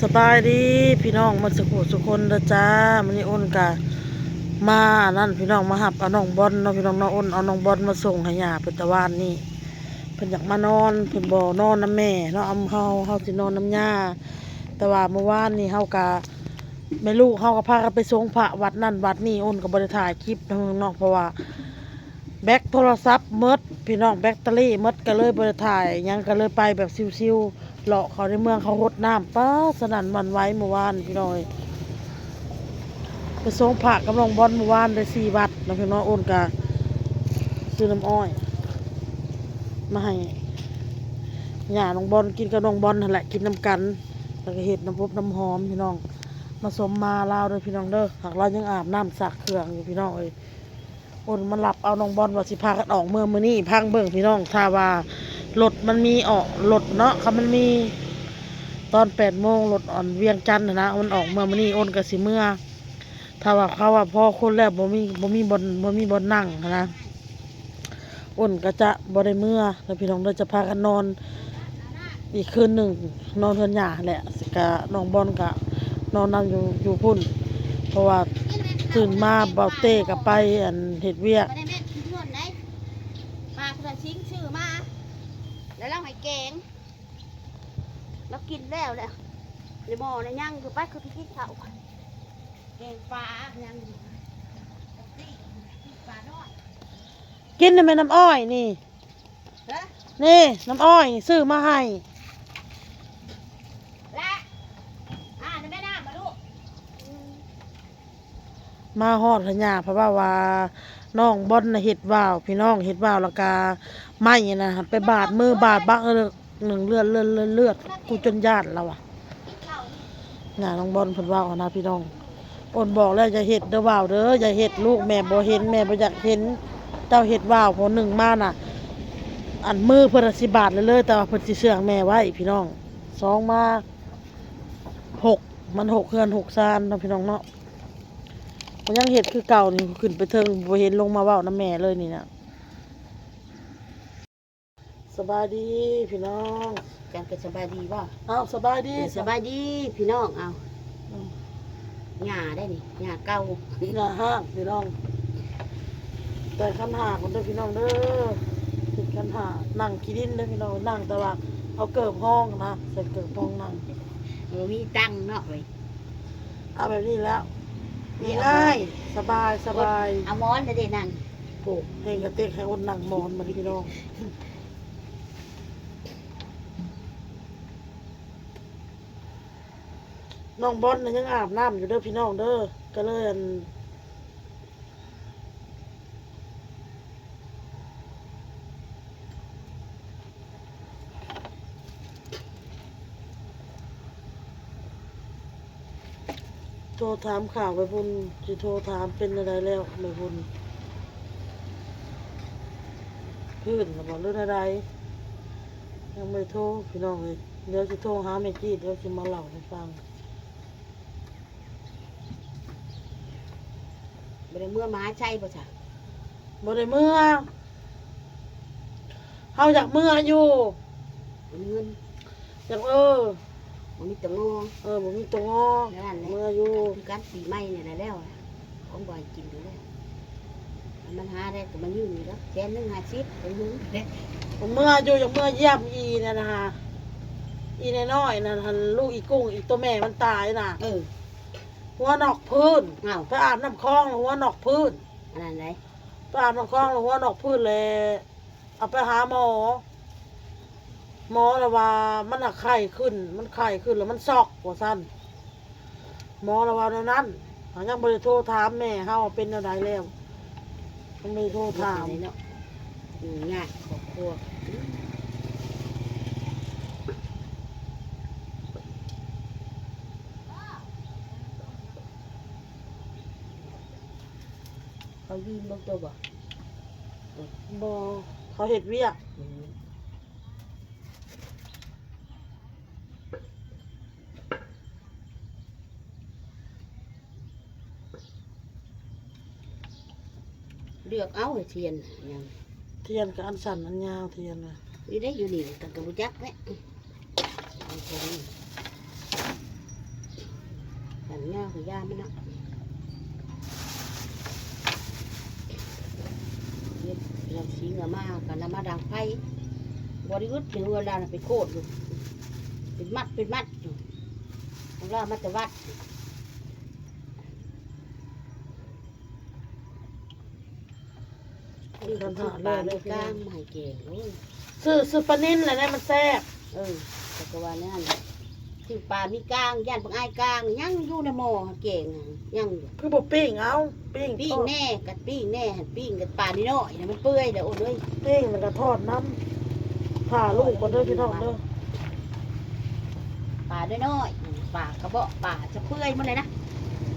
ສະບາຍດີພີ່ນ້ອງໝົດສູ່ຜູ້ສູ່ຄົນເດີຈ້າ. ມື້ນີ້ອົນກະມາອັນນັ້ນພີ່ນ້ອງ ມາຮັບເອົານ້ອງບອນເນາະພີ່ນ້ອງເນາະ. ອົນເອົານ້ອງບອນມາສົ່ງໃຫ້ຍ່າເພິ່ນແຕ່ວານນີ້ ເພິ່ນຢາກມານອນ ເພິ່ນບໍ່ນອນນຳແມ່ເນາະ ເຮົາ ເຮົາຊິນອນນຳຍ່າ. ແຕ່ວ່າມື້ວານນີ້ເຮົາກະ ແມ່ລູກເຮົາກໍພາກັນໄປສົງພະວັດນັ້ນວັດນີ້ ອົນກໍບໍ່ໄດ້ຖ່າຍຄລິບເນາະ ເພາະວ່າແບັດໂທລະສັບໝົດພີ່ນ້ອງ ແບັດເຕີຣີໝົດ ກໍເລີຍບໍ່ໄດ້ຖ່າຍຫຍັງ ກໍເລີຍໄປແບບຊິວໆ ເລາະເຂົ້າໃນເມືອງ ເຂົາຫົດນ້ຳ ປາດສະໜັ່ນຫວັ່ນໄຫວມື້ວານພີ່ນ້ອງເອີຍ. ໄປສົງພະກັບນ້ອງບອນມື້ວານໄດ້ສີ່ວັດເນາະພີ່ນ້ອງ. ອົນກະຊື້ນ້ຳອ້ອຍມາໃຫ້ຍ່ານ້ອງບອນກິນ ກັບນ້ອງບອນຫັ້ນແຫຼະ ກິນນຳກັນ ແລ້ວກໍເຮັດນ້ຳອົບນ້ຳຫອມພີ່ນ້ອງ. ມາຊົມມາລາວເດີພີ່ນ້ອງເດີ ຫາກລາວຍັງອາບນ້ຳຊັກເຄື່ອງຢູ່ພີ່ນ້ອງເອີຍ. ໂອ້ນ ມາຮັບເອົານ້ອງບອນວ່າຊິພາກັນອອກເມືອມື້ນີ້ ຟັງເບິ່ງພີ່ນ້ອງ ຖ້າວ່າລົດມັນມີອອກລົດເນາະ ຄັນມັນມີຕອນແປດໂມງ ລົດອັນວຽງຈັນຫັ້ນນະ ມັນອອກເມືອມື້ນີ້ ໂອ້ນກໍຊິເມືອ. ຖ້າວ່າເຂົາວ່າພໍຄົນແລ້ວ ບໍ່ມີ ບໍ່ມີບ່ອນ ບໍ່ມີບ່ອນນັ່ງຫັ້ນນະ ອ້ນກໍຈະບໍ່ໄດ້ເມືອເດີພີ່ນ້ອງເດີ ຈະພາກັນນອນອີກຄືນໜຶ່ງ ນອນເຮືອນຍ່າຫັ້ນແຫຼະ. ກະນ້ອງບອນກະນອນນຳຢູ່ ຢູ່ພຸ້ນ ເພາະວ່າຕື່ນມາບ່າວເຕ້ກະໄປ ອັນ ເຮັດວຽກ ບໍ່ໄດ້ແມ່ນຂີ້ເຖື່ອນໃດ ປາເພື່ອນຊິງຊື້ມາ ແລ້ວລາວໃຫ້ແກງ ລາວກິນແລ້ວແຫຼະ. ໃນໝໍ້ນະຍັງຢູ່ ໄປຄືໄປກິນເຂົ້າ ແກງປາຍັງຢູ່ ປານ້ອຍ ກິນນະແມ່ ນ້ຳອ້ອຍນີ້ ຮະ ນີ້ ນ້ຳອ້ອຍນີ້ຊື້ມາໃຫ້ ລະ ອ່າ ນະແມ່ນ້ຳມາລູກ ມາຮອດພະຍາ ເພາະວ່າ ວ່ານ້ອງບອນນະເຮັດວາວ ພີ່ນ້ອງ ເຮັດວາວແລ້ວກະໄມ້ນະ ໄປບາດມືບາດບັກ ເອີ ໜຶ່ງເລືອດ ເລືອດ ເລືອດ ເລືອດ ກູຈົນຢ້ານລາວວ່າ ຍານ້ອງບອນເພິ່ນເວົ້າຫັ້ນນະພີ່ນ້ອງ. ໂອ້ນບອກແລ້ວ ຢ່າເຮັດເດີວາວເດີ ຢ່າເຮັດ ລູກແມ່ບໍ່ເຫັນ ແມ່ບໍ່ຢາກເຫັນເຈົ້າເຮັດວາວ. ເພາະໜຶ່ງມານະ ອັນມືເພິ່ນນະຊິບາດເລີຍ ແຕ່ວ່າເພິ່ນຊິເຊື່ອງແມ່ໄວ້ພີ່ນ້ອງ. ສອງມາ ຫົກ ມັນຫົກເຮືອນຫົກຊານເນາະພີ່ນ້ອງເນາະ ກໍຍັງເຮັດຄືເກົ່ານີ້ ຂຶ້ນໄປເທິງ ບໍ່ເຫັນລົງມາເວົ້ານຳແມ່ເລີຍນີ້ນະ. ສະບາຍດີພີ່ນ້ອງ ກັນກໍສະບາຍດີບໍ່? ອ້າວ ສະບາຍດີ ເອີ ສະບາຍດີພີ່ນ້ອງ. ເອົາ ອືມ ຍ່າໄດ໋ນີ້ ຍ່າເກົ່າ ຍ່າຮ້າງພີ່ນ້ອງ. ແຕ່ຂັນຫ້າກ່ອນເດີພີ່ນ້ອງເດີ ເຮັດຂັນຫ້າ ນັ່ງຂີ້ດິນເດີພີ່ນ້ອງ ນັ່ງແຕ່ວ່າເອົາເກີບຮອງນະ ໃສ່ເກີບຮອງນັ່ງ ບໍ່ມີຕັ່ງເນາະເວີຍ. ເອົາແບບນີ້ແລ້ວ ງ່າຍໆ ສະບາຍໆ. ເອົາໝອນເດ້ນັ່ງ ໂອ້ ເຮັດກະເຕັກໃຫ້ອົນນັ່ງໝອນບັດນີ້ພີ່ນ້ອງ. ນ້ອງບອນນະຍັງອາບນ້ຳຢູ່ເດີພີ່ນ້ອງເດີ ກໍເລີຍອັນ ໂທຖາມຂ່າວໄປພຸ້ນ ຊິໂທຖາມເປັນແນວໃດແລ້ວໄປພຸ້ນ ພື້ນລະບໍ່ ຫຼືແນວໃດ ຍັງບໍ່ໄດ້ໂທພີ່ນ້ອງເອີຍ. ດຽວຊິໂທຫາແມ່ຈີດ ດຽວຊິມາເລົ່າໃຫ້ຟັງ. ບໍ່ໄດ້ເມືອມະຫາໄຊບໍ່ຊະ? ບໍ່ໄດ້ເມືອ ເຮົາຢາກເມືອຢູ່ ບໍ່ມີເງິນ ຢາກ ເອີ ບໍ່ມີຕົວງໍ ເອີ ບໍ່ມີຕົວງໍ ນັ້ນແຫຼະ ເມືອຢູ່ ຄືກັນ ປີໃໝ່ນີ້ແຫຼະແລ້ວ ຂອງບໍ່ໃຫ້ກິນຢູ່ແລ້ວ ມັນຫາໄດ້ກໍມາຢືມນີ້ດອກ ແສນໜຶ່ງຫ້າສິບ ໄປຫຸງເດ້. ເມືອຢູ່ ຢາກເມືອຢ້ຽມອີນັ້ນນະ ອີນ້ອຍໆນັ້ນຫັ້ນ ລູກອີກຸ້ງ ອີຕົວແມ່ມັນຕາຍນະ ເອີ ຫົວນອກພື້ນ ອ້າວ ໄປອາບນ້ຳຄອງ ແລ້ວຫົວນອກພື້ນ ອັນນັ້ນໃດ ໄປອາບນ້ຳຄອງ ແລ້ວຫົວນອກພື້ນ ແລ້ວເອົາໄປຫາໝໍ ໝໍລະວ່າມັນນະໄຂ້ຂຶ້ນ ມັນໄຂ້ຂຶ້ນ ແລ້ວມັນຊັອກວ່າຊັ້ນ ໝໍລະເວົ້າແນວນັ້ນ. ເຮົາຍັງບໍ່ໄດ້ໂທຖາມແມ່ເຮົາວ່າເປັນແນວໃດແລ້ວ ຍັງບໍ່ໄດ້ໂທຖາມເນາະ. ຫຍຸ້ງຍາກຄອບຄົວ ເຂົາຢືມເບິ່ງໂຕບໍ່? ບໍ່ ເຂົາເຮັດວຽກ ອືມ. ເລືອກເອົາໃຫ້ທຽນຫຍັງ ທຽນກໍອັນສັ້ນອັນຍາວ ທຽນນະ ຢູ່ໃດ ຢູ່ນີ້ກໍ ກໍບໍ່ຈັກແຫຼະ ເອົາຂອງນີ້ ຢາມັນນະ ເຮັດເລື່ອງສີເຫຍື້ອມາ ກໍນຳມາດັງໄຟ ບໍ່ໄດ້ອຶດໃນເຮືອນລາວນະ ໄປໂຄດຢູ່ ເປັນມັດເປັນມັດຢູ່ ຂອງລາວມາແຕ່ວັດ. ຊື້ປາມີກ້າງມາໃຫ້ແກງ ໂອ້ຍ ຊື້ ຊື້ປານິນແຫຼະແນະ ມັນແຊບ. ເອີ ຂ້ອຍກໍວ່າແນວນັ້ນ ຊື້ປາມີກ້າງ ຢ້ານບັກອາຍກ້າງ ຍັງຢູ່ໃນໝໍ້ແກງ ຍັງຢູ່. ຄືບໍ່ປີ້ງເອົາ? ປີ້ງ ປີ້ງແດ່ ກໍປີ້ງແດ່ ຫັ້ນປີ້ງກັບປານ້ອຍໆ ມັນເປື່ອຍແລ້ວ ໂອ້ຍ ປີ້ງແລ້ວກໍທອດນຳ. ຖ້າລູກກ່ອນເດີພີ່ນ້ອງເດີ. ປານ້ອຍໆ ປາກະເບາະ ປາຈະເປື່ອຍໝົດເລີຍນະ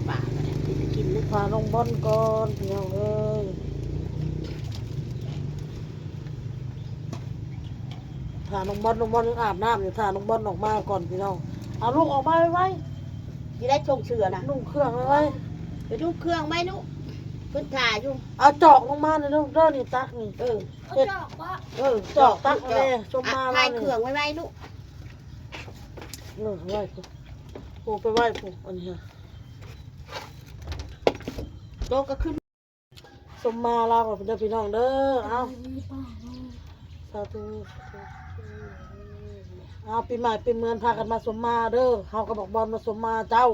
ປາກໍໄດ້ກິນນະ. ຖ້ານ້ອງບອນກ່ອນພີ່ນ້ອງເອີຍ ຖ້ານ້ອງບອນ ນ້ອງບອນຍັງອາບນ້ຳຢູ່ ຖ້ານ້ອງບອນອອກມາກ່ອນພີ່ນ້ອງ. ເອົາລູກອອກມາໄວໆ ຊິໄດ້ສົ່ງເສືອນະ ນຸ່ງເຄື່ອງໄວໆ ໄປດຸ່ງເຄື່ອງໄວ້ລູກ ເພິ່ນຖ້າຢູ່. ເອົາຈອກລົງມານີ້ລູກເດີ ນີ້ຕັກນີ້ ເອີ ເຮັດ ເອົາຈອກບໍ່? ເອີ ຈອກຕັກແດ່ ສົມມາ ຖ່າຍເຄື່ອງໄວໆລູກ. ເອີ ໄວ້ພຸ້ນ ໂອ້ ໄປໄວ້ພຸ້ນ ອັນນີ້ ໂຕກໍຂຶ້ນ. ສົມມາລາວເດີພີ່ນ້ອງເດີ. ເອົາ ສາທຸ ເອົາ ປີໃໝ່ປີເມືອນພາກັນມາສົມມາເດີ. ເຮົາກໍບອກບອນວ່າສົມມາເຈົ້າ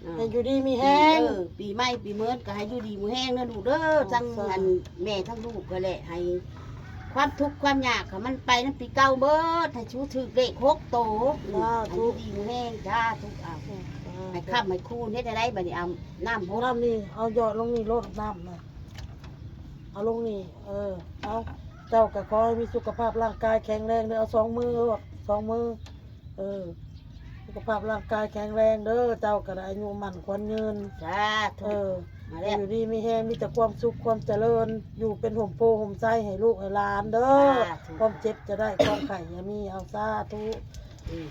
ອ່າ ໃຫ້ຢູ່ດີມີແຮງ ເອີ ປີໃໝ່ປີເມີນກໍໃຫ້ຢູ່ດີມີແຮງເດີລູກເດີ. ເອີ ທັງ ສາ ອັນແມ່ທັງລູກກໍແຫຼະ ໃຫ້ຄວາມທຸກຄວາມຍາກ ໃຫ້ມັນໄປນຳປີເກົ່າເບິດ ໃຫ້ຊູຖືກເລກຫົກໂຕ. ສາທຸ ໃຫ້ຢູ່ດີມີແຮງ ສາທຸ. ເອົາ ສາທຸ ໃຫ້ຄ້ຳໃຫ້ຄູນ ເຮັດແນວໃດບັດນີ້? ເອົານ້ຳຫົດ ນ້ຳນີ້ ເອົາຢອດລົງນີ້ໂລດ ນ້ຳນະ ເອົາລົງນີ້. ເອີ ເອົາ ເຈົ້າກໍຂໍໃຫ້ມີສຸຂະພາບຮ່າງກາຍແຂງແຮງເດີ. ເອົາສອງມືໂລດ ສອງມື ເອີ ສຸຂະພາບຮ່າງກາຍແຂງແຮງເດີ. ເຈົ້າກໍໄດ້ອາຍຸໝັ້ນຂວັນຍືນ ສາທຸ. ເອີ ມາແລ້ວ ຢູ່ດີມີແຮງ ມີແຕ່ຄວາມສຸກຄວາມຈະເລີນ ຢູ່ເປັນຮົ່ມໂພຮົ່ມໄຊໃຫ້ລູກໃຫ້ຫຼານເດີ. ສາທຸ ຄວາມເຈັບຈະໄດ້ ຄວາມໄຂ້ຢ່າມີ. ເອົາ ສາທຸ. ອືມ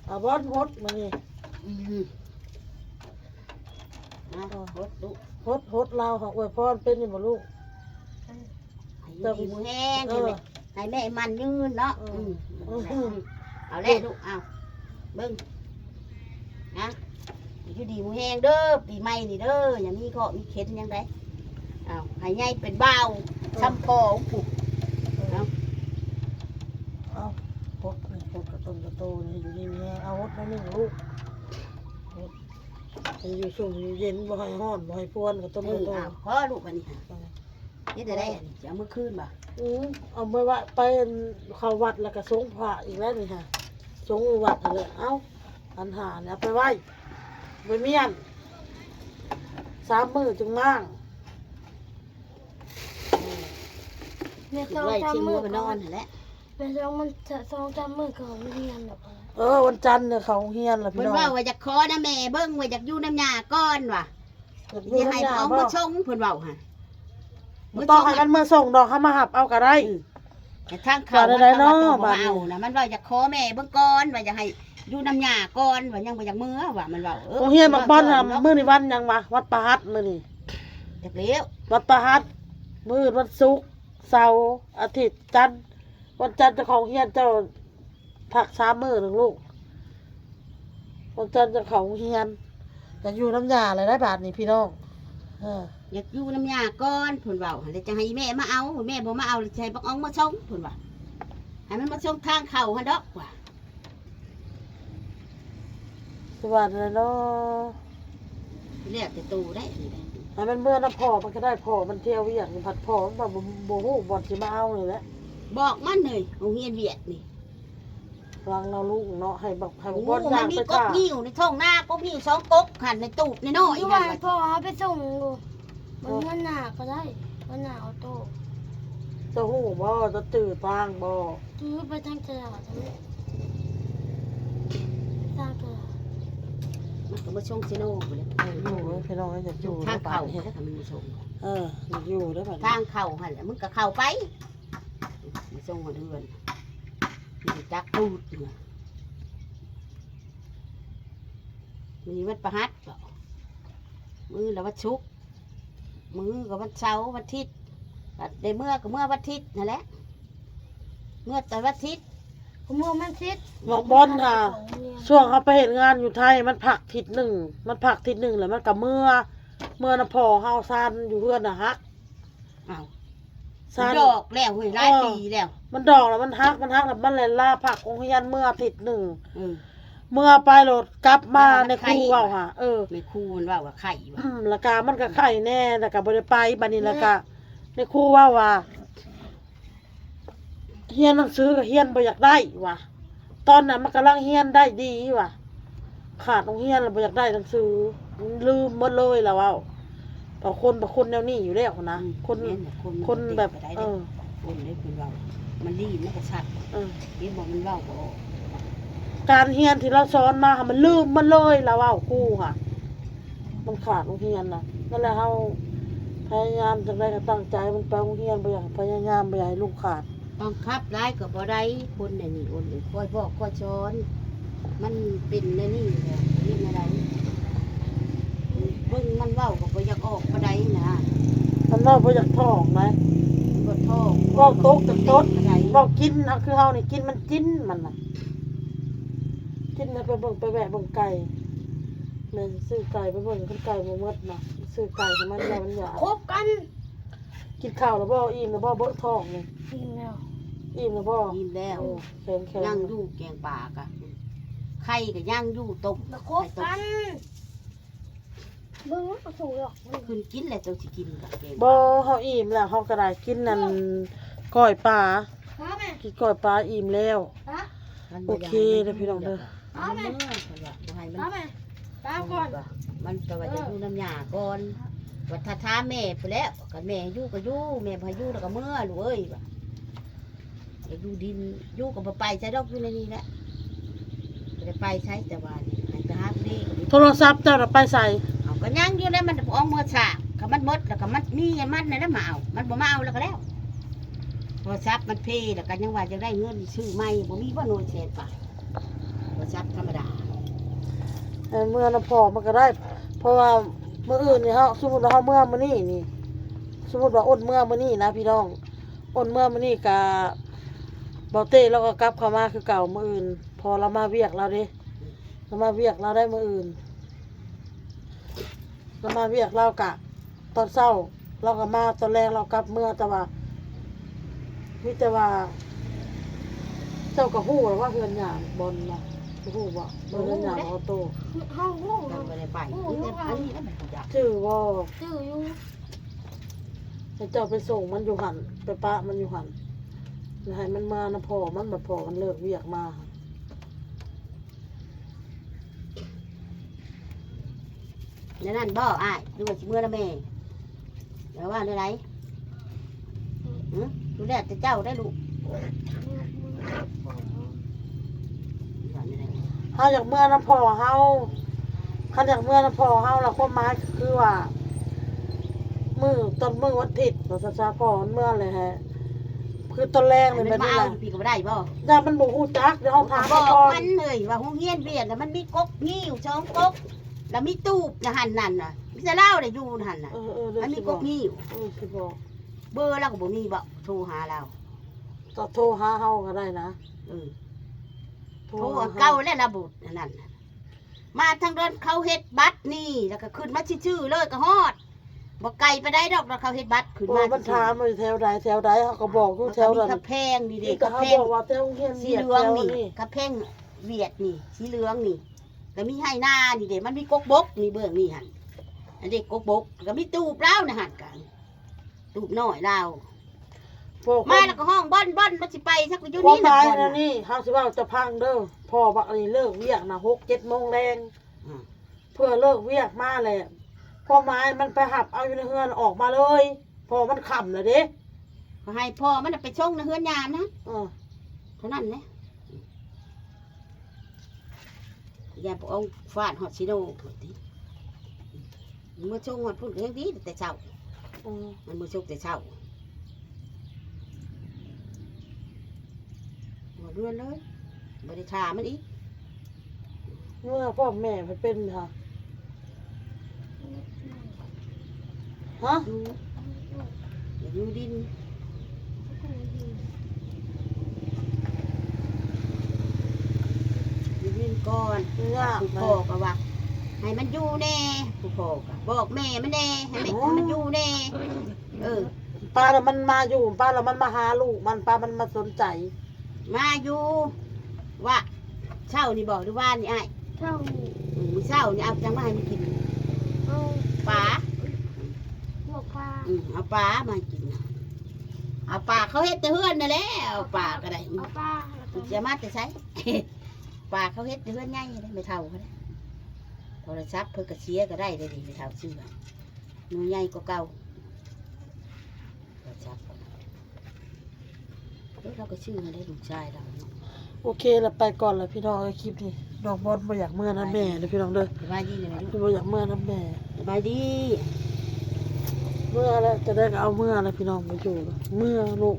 ເອົາ ບອນຫົດມານີ້ ອືມ ອ່ະ ຫົດລູກ ຫົດ ຫົດ ລາວຫາອວຍພອນເປັນຢູ່ບໍ່ລູກ? ໃຫ້ຢູ່ດີມີແຮງ ເອີ ໃຫ້ແມ່ໝັ້ນຍືນເນາະ. ເອີ ອືມ ອືມ ເອົາແຫຼະລູກ ເອົາ ເບິ່ງນະ ຢູ່ດີມີແຮງເດີ ປີໃໝ່ນີ້ເດີ ຢ່າມີເຄາະມີເຂັນຫຍັງໃດ. ເອົາ ໃຫ້ໃຫຍ່ເປັນບ່າວ ເອີ ຊ່ຳພໍ່ພຸ້ນ. ເອົາ ເອົາ ຫົດ ຫົດກະຕົນກະໂຕນີ້ ຢູ່ດີມີແຮງ. ເອົາ ຫົດໜ້ອຍໜຶ່ງລູກ ຫົດ ໃຫ້ຢູ່ຊຸ່ມຢູ່ເຢັນ ບໍ່ໃຫ້ຮ້ອນ ບໍ່ໃຫ້ພວນ ກະຕົນກະໂຕ. ເອີ ເອົາ ພໍລູກ ບັດນີ້ ເຮັດໄດ້ ຊິເອົາມື້ຄືນບໍ່? ອື ເອົາໄປໄວ້ ໄປເຂົ້າວັດແລ້ວກໍສົງພະອີກແລ້ວນີ້ຫະ ສົງຢູ່ວັດຫັ້ນແຫຼະ. ເອົາ ອັນຫານີ້ເອົາໄປໄວ້ ໄປມ້ຽນ ສາມມື້ຈຶ່ງມ້າງ. ແມ່ ສອງສາມມື້ກໍນອນຫັ້ນແຫຼະ ແມ່ ສອງ ມັນ ສອງສາມມື້ກໍໂຮງຮຽນແລ້ວ. ເອີ ວັນຈັນນີ້ເຂົ້າໂຮງຮຽນແລ້ວ ເພິ່ນເວົ້າວ່າຢາກຂໍນຳແມ່ເບິ່ງ ວ່າຢາກຢູ່ນຳຍ່າກ່ອນວ່າ ຢາກຢູ່ນຳຍ່າ ຊິໃຫ້ເອົາມາສົ່ງ ເພິ່ນເວົ້າຫັ້ນ. ບໍ່ຕ້ອງໃຫ້ມັນເມືອສົ່ງດອກ ເຮົາມາຮັບເອົາກໍໄດ້. ອື ແຕ່ທາງເຂົ້າ ວ່າແນວໃດເນາະ ມັນເອົານະ ມັນເວົ້າຢາກຂໍແມ່ເບິ່ງກ່ອນ ວ່າຢາກໃຫ້ຢູ່ນຳຍ່າກ່ອນ ວ່າຍັງບໍ່ຢາກເມືອ ວ່າມັນເວົ້າ. ເອີ ໂຮງຮຽນບັກບອນຫັ້ນ ມື້ນີ້ວັນຫຍັງວະ? ວັນພະຫັດມື້ນີ້ ຈັກແລ້ວ ວັນພະຫັດ ມື້ອື່ນວັນສຸກ ເສົາ ອາທິດ ຈັນ ວັນຈັນຈະເຂົ້າໂຮງຮຽນ ເຈົ້າພັກສາມມື້ໜຶ່ງລູກ ວັນຈັນຈະເຂົ້າໂຮງຮຽນ. ຢາກຢູ່ນຳຍ່າແລ້ວໄດ໋ບາດນີ້ພີ່ນ້ອງ. ເອີ ຢາກຢູ່ນຳຍ່າກ່ອນ ເພິ່ນເວົ້າຫັ້ນແຫຼະ ຈັ່ງໃຫ້ອີ່ແມ່ມາເອົາ ແມ່ບໍ່ມາເອົາ ແລ້ວຊິໃຫ້ບັກອອງມາສົ່ງ ເພິ່ນວ່າ ໃຫ້ມັນມາສົ່ງທາງເຂົ້າຫັ້ນດອກວ່າ. ຊິວ່າແນວໃດເນາະ ແລ້ວແຕ່ໂຕໄດ໋ ໃຫ້ມັນເມືອນຳພໍ່ມັນກໍໄດ້. ພໍ່ມັນທ່ຽວວຽກ ພັດພໍ່ມັນບໍ່ ບໍ່ຮູ້ບ່ອນຊິມາເອົານີ້ແຫຼະ. ບອກມັນເລີຍ ໂຮງຮຽນວຽກນີ້ ຫວັງເນາະລູກເນາະ ໃຫ້ບັກ ໃຫ້ບັກບອນ ໂອ້ ມັນມີກົກງິ້ວໃນທົ່ງນາ ກົກງິ້ວສອງກົກຫັ້ນ ໃນຕູບນ້ອຍໆ ຢູ່ ຫັ້ນ ໃຫ້ພໍ່ເຮົາໄປສົ່ງຢູ່ ເອີ ວັນໜ້າກໍໄດ້ ວັນໜ້າເອົາໂຕ. ເຈົ້າຮູ້ບໍ່? ເຈົ້າຈື່ທາງບໍ່? ຈື່ໄປທາງຕະຫຼາດຫັ້ນແຫຼະ ທາງຕະຫຼາດ ມັນກໍມາສົ່ງເຊໂນພຸ້ນແຫຼະ. ເອີ ໂອ້ຍ ພີ່ນ້ອງເອີຍ ຢາກຢູ່ ທາງເຂົ້າ ແລ້ວກໍມັນມາສົ່ງ ເອີ ຢາກຢູ່ເດີບັດນີ້ ທາງເຂົ້າຫັ້ນແຫຼະ ມຶງກໍເຂົ້າໄປ ມາສົ່ງຮອດເຮືອນ ຮູ້ຈັກຕູດຢູ່. ມື້ນີ້ວັນພະຫັດບໍ ມື້ລະວັນສຸກ ມື້ກໍວັນເສົາ ວັນທິດ ບັດໄດ້ເມືອກໍເມືອວັນທິດຫັ້ນແຫຼະ ເມືອແຕ່ວັນທິດ ເມື່ອມັນເສັດ ບາງບ່ອນນະ ຂອງໂຮງຮຽນ ຊ່ວງເຮົາໄປເຮັດງານຢູ່ໄທ ມັນພັກທິດໜຶ່ງ ມັນພັກທິດໜຶ່ງ ແລ້ວມັນກໍເມືອ ເມືອນຳພໍ່ເຮົາ ຊານຢູ່ເຮືອນນະຫັກ. ອ້າວ ຊານ ມັນດອກແລ້ວເຮີ້ຍ ຫຼາຍ ເອີ ປີແລ້ວ ມັນດອກແລ້ວ ມັນຫັກ ມັນຫັກແລ້ວ ມັນແລ່ນລາພັກໂຮງຮຽນເມືອທິດໜຶ່ງ. ເອີ ເມືອໄປໂລດ ກັບມາ ແລ້ວມັນ ໃນຄູເວົ້າຫາ ເອີ ໃນຄູມັນເວົ້າວ່າໄຂ້ວ່າ ອືມ ແລ້ວກະມັນກະໄຂ້ແນ່ ແລ້ວກະບໍ່ໄດ້ໄປ ບາດນີ້ ແລ້ວກະ ເອີ ໃນຄູເວົ້າວ່າ ຮຽນໜັງສືກໍຮຽນບໍ່ຢາກໄດ້ວ່າ ຕອນນັ້ນມັນກຳລັງຮຽນໄດ້ດີວ່າ ຂາດໂຮງຮຽນແລ້ວບໍ່ຢາກໄດ້ໜັງສື ລືມໝົດເລີຍລາວເວົ້າ. ບາງຄົນ ບາງຄົນແນວນີ້ຢູ່ແລ້ວນະ ອືມ ຄົນ ແມ່ນແຫຼະ ຄົນ ຄົນແບບ ເອີ ຄົນເດ້ ເພິ່ນເວົ້າ ມັນລີ້ ມັນກໍຊັດ ເອີ ເຫັນບໍ່ ມັນເວົ້າບໍ່ອອກ. ການຮຽນທີ່ລາວສອນມາ ມັນລືມໝົດເລີຍລາວເວົ້າ ຄູຫາ ມັນຂາດໂຮງຮຽນນະ. ນັ້ນແຫຼະ ເຮົາພະຍາຍາມຈັ່ງໃດກໍຕັ້ງໃຈມັນໄປໂຮງຮຽນ ບໍ່ຢາກ ພະຍາຍາມບໍ່ຢາກໃຫ້ລູກຂາດ. ບັງຄັບຫຼາຍກໍບໍ່ໄດ້ ຄົນແນວນີ້ ໂອນເອີຍ ຄອຍບອກຄອຍສອນ ມັນເປັນແນວນີ້ແຫຼະ ເຮັດແນວໃດ? ເບິ່ງມັນເວົ້າກໍບໍ່ຢາກອອກປານໃດນະ ມັນເວົ້າບໍ່ຢາກທ້ອງໃດ ບໍ່ທ້ອງ ເວົ້າຕົກກໍຕົກ ເວົ້າກິນ ເຮົາຄືເຮົານີ້ ກິນມັນກິນ ມັນນະ ກິນແລ້ວໄປເບິ່ງ ໄປແວະເບິ່ງໄກ່ ແມ່ນຊື້ໄກ່ໄປເບິ່ງ ຄັນໄກ່ບໍ່ໝົດນະ ຊື້ໄກ່ໃຫ້ມັນ ຢ້ານມັນຢາກ ຄົບກັນ. ກິນເຂົ້າແລ້ວບໍ່? ອີ່ມແລ້ວບໍ່? ເບິ່ງທ້ອງນີ້ ອີ່ມແລ້ວ ອີ່ມແລ້ວບໍ່? ອີ່ມແລ້ວ ເອີ ແຂງໆ ຍັງຢູ່ ແກງປາກະ ໄຂ່ກະຍັງຢູ່ ຕົ້ມ ມາຄົບກັນ ເບິ່ງມັນບໍ່ສຸກດອກ ຂຶ້ນກິນແລ້ວ ເຈົ້າຊິກິນກະແກງປາ ບໍ່ ເຮົາອີ່ມແລ້ວ ເຮົາກະໄດ້ກິນນັ້ນ ເອີ ກ້ອຍປາ ປາແມ່ ກິນກ້ອຍປາອີ່ມແລ້ວ ປາ ໂອເຄເດີພີ່ນ້ອງເດີ. ປາແມ່ ເອົາມັນເມືອ ເພິ່ນວ່າບໍ່ໃຫ້ມັນ ປາແມ່ ປາກ່ອນ ມັນກໍວ່າ ເອີ ຢາກຢູ່ນຳຍ່າກ່ອນ ວ່າຖ້າຖາມແມ່ພຸ້ນແຫຼະ ຄັນແມ່ໃຫ້ຢູ່ກໍຢູ່ ແມ່ບໍ່ໃຫ້ຢູ່ແລ້ວກໍເມືອລູກເອີຍ ວ່າຢາກຢູ່ດິນ ຢູ່ກໍບໍ່ໄປໃສດອກ ຢູ່ໃນນີ້ແຫຼະ ບໍ່ໄດ້ໄປໃສ ແຕ່ວ່າໃຫ້ໄປຫາຜູ້ນີ້ກໍມີ. ໂທລະສັບເຈົ້ານະໄປໃສ? ເອົາ ກໍຍັງຢູ່ໃນ ມັນອອກເມືອສາກ ຄັນມັນໝົດແລ້ວກໍມັນມີມັນນັ້ນແຫຼະມາເອົາ ມັນບໍ່ມາເອົາແລ້ວກໍແລ້ວ. ໂທລະສັບມັນເພ ແລ້ວກໍຍັງວ່າຢາກໄດ້ເງິນຊື້ໃໝ່ ບໍ່ມີບໍ່ ໜ່ວຍແສນປາຍ ໂທລະສັບທຳມະດາ ເອີ ເມືອນຳພໍ່ມັນກໍໄດ້ ເພາະວ່າມື້ອື່ນນີ້ເຮົາ ສົມມຸດວ່າເຮົາເມືອມື້ນີ້ນີ້ ສົມມຸດວ່າອົນເມືອມື້ນີ້ນະພີ່ນ້ອງ ອົນເມືອມື້ນີ້ກະ ເບົາເຕ້ລາວກໍກັບເຂົ້າມາຄືເກົ່າມື້ອື່ນ ເພາະລາວມາວຽກລາວເດ້ ລາວມາວຽກລາວໄດ້ມື້ອື່ນ ລາວມາວຽກລາວກະ ຕອນເຊົ້າລາວກໍມາ ຕອນແລງລາວກັບເມືອ ແຕ່ວ່າ ມີແຕ່ວ່າ ເຈົ້າກໍຮູ້ແລ້ວວ່າເຮືອນຍ່າບ່ອນນະ ຮູ້ບໍ່? ເບິ່ງເຮືອນຍ່າ ບໍ່ຮູ້ເດ້ ອອໂຕ້ ເຮົາຮູ້ ເຮົາບໍ່ໄດ້ໄປ ຮູ້ຢູ່ ມີແຕ່ອັນນີ້ແຫຼະມັນຮູ້ຈັກ ຈື່ບໍ່? ຈື່ຢູ່ ໃຫ້ເຈົ້າໄປສົ່ງມັນຢູ່ຫັ້ນ ໄປປະມັນຢູ່ຫັ້ນ ແລ້ວໃຫ້ມັນມານຳພໍ່ມັນ ບັດພໍ່ມັນເລີກວຽກມາ. ແນວນັ້ນບໍ່ອ້າຍ ຫຼືວ່າຊິເມືອນຳແມ່? ແລ້ວວ່າແນວໃດ? ຫຶ? ສຸດແລ້ວແຕ່ເຈົ້າໄດ໋ລູກ ວ່າແນວໃດ? ເຮົາຢາກເມືອນຳພໍ່ເຮົາ ຄັນຢາກເມືອນຳພໍ່ເຮົາລະ ຄວາມໝາຍກໍຄືວ່າ ມື້ ຕອນມື້ວັນທິດ ວ່າຊັ້ນຊະ ພໍ່ມັນເມືອແລ້ວ ຄືຕອນແລງນີ້ ແບບນີ້ລະ ໃຫ້ມັນມາເອົາຢູ່ພີ້ກໍບໍ່ໄດ້ບໍ່? ຢ້ານມັນບໍ່ຮູ້ຈັກ ດຽວເຮົາຖາມມັນກ່ອນ ມັນເອີຍ ວ່າໂຮງຮຽນວຽກນະ ມັນມີກົກງິ້ວສອງກົກ ລະມີຕູບນະຫັ້ນນັ້ນນະ ມີແຕ່ລາວໄດ້ຢູ່ຫັ້ນນະ ເອີໆ ມັນມີກົກງິ້ວ ເອີ ຊິບອກ ເບີລາວກໍບໍ່ມີບໍ່ ໂທຫາລາວ ກໍໂທຫາເຮົາກໍໄດ້ນະ ເອີ ໂທຫາເຮົາ ໂທເກົ່າແລ້ວລະ ບຸດອັນນັ້ນນະ ມາທາງດອນເຂົາເຮັດບັດນີ້ ລະກະຂຶ້ນມາຊື່ໆເລີຍກະຮອດ ບໍ່ໄກປານໃດດອກ ລະເຂົາເຮັດບັດຂຶ້ນມາ ມັນຖາມວ່າແຖວໃດ ແຖວໃດ ເຮົາກໍບອກຢູ່ແຖວນັ້ນ ກະມີກຳແພງນີ້ເດ້ ກຳແພງ ເຮົາບອກວ່າແຖວໂຮງຮຽນ ສີເຫຼືອງນີ້ ກຳແພງວຽກນີ້ ສີເຫຼືອງນີ້ ລະມີໄຮ່ນານີ້ເດ້ ມັນມີກົກບົກນີ້ ເບື້ອງນີ້ຫັ້ນ ອັນເດ້ກົກບົກ ລະມີຕູບລາວນະຫັ້ນກະ ຕູບນ້ອຍລາວ ມາລະກໍຮ້ອງບ່ອນໆ ມັນຊິໄປຊະ ກໍຢູ່ນີ້ນະ ຄວາມໝາຍອັນນີ້ ເຮົາຊິເວົ້າໃຫ້ເຈົ້າຟັງເດີ ພໍ່ບັກອັນນີ້ເລີກວຽກນະ ຫົກເຈັດໂມງແລງ ອືມ ເພື່ອເລີກວຽກມາແຫຼະ ຄວາມໝາຍມັນໄປຮັບເອົາຢູ່ໃນເຮືອນ ອອກມາເລີຍ ເພາະມັນຄ່ຳແລ້ວເດ້ ກໍໃຫ້ພໍ່ມັນນະໄປສົ່ງໃນເຮືອນຍາມນະ ເອີ ເທົ່ານັ້ນແຫຼະ. ຢ້ານພະອົງຟາດຮອດຊີໂນພຸ້ນຕິ ເມືອສົ່ງຮອດພຸ້ນກໍຍັງດີແຕ່ເຊົ້າ ອືມ ມັນເມືອສົ່ງແຕ່ເຊົ້າ ຮອດເຮືອນເລີຍ ບໍ່ໄດ້ຖ້າມັນອີກ ເມືອພ້ອມແມ່ເພິ່ນເປັນຫະ ຮະ ຢູ່ ຢູ່ດິນ ເ ກ່ອນ ຍາກ ຜູ້ພໍ່ກໍວ່າ ໃຫ້ມັນຢູ່ແດ່ ຜູ້ພໍ່ກໍບອກແມ່ມັນແດ່ ໃຫ້ແມ່ ໃຫ້ມັນຢູ່ແດ່. ເອີ ປາແລ້ວມັນມາຢູ່ ປາແລ້ວມັນມາຫາລູກມັນ ປາມັນມາສົນໃຈ ມາຢູ່ ວ່າເຊົ້ານີ້ບໍ່ ຫຼືວານນີ້ອ້າຍ? ເຊົ້ານີ້ ອືມ ມື້ເຊົ້ານີ້ເອົາຫຍັງມາໃຫ້ມັນກິນ? ເອົາປາ ພວກປາ ອືມ ເອົາປາມາໃຫ້ກິນ ເອົາປາ ເຂົາເຮັດແຕ່ເຮືອນນັ້ນແຫຼະ ເອົາປາກໍໄດ້ ເອົາປາ ຈະມາແຕ່ໃສ? ປາເຂົາເຮັດແຕ່ເຮືອນໃຫຍ່ເດ້ ແມ່ເຖົ້າເຂົາເດ້. ໂທລະສັບເພິ່ນກໍເສຍກໍໄດ້ເດ້ນີ້ ແມ່ເຖົ້າຊື້ ໜ່ວຍໃຫຍ່ກວ່າເກົ່າ ໂທລະສັບ ເອີ ລາວກໍຊື້ໃຫ້ໄດ້ລູກຊາຍລາວເນາະ. ໂອເຄລະ ໄປກ່ອນລະພີ່ນ້ອງເອີຍ ຄລິບນີ້ ນ້ອງບອນບໍ່ຢາກເມືອນຳແມ່ເດີພີ່ນ້ອງເດີ. ສະບາຍດີນະແມ່ລູກ ບໍ່ຢາກເມືອນຳແມ່. ສະບາຍດີ ເມືອລະ ຈະໄດ້ກໍເອົາເມືອລະພີ່ນ້ອງ ບໍ່ຢູ່ລະ ເມືອລູກ.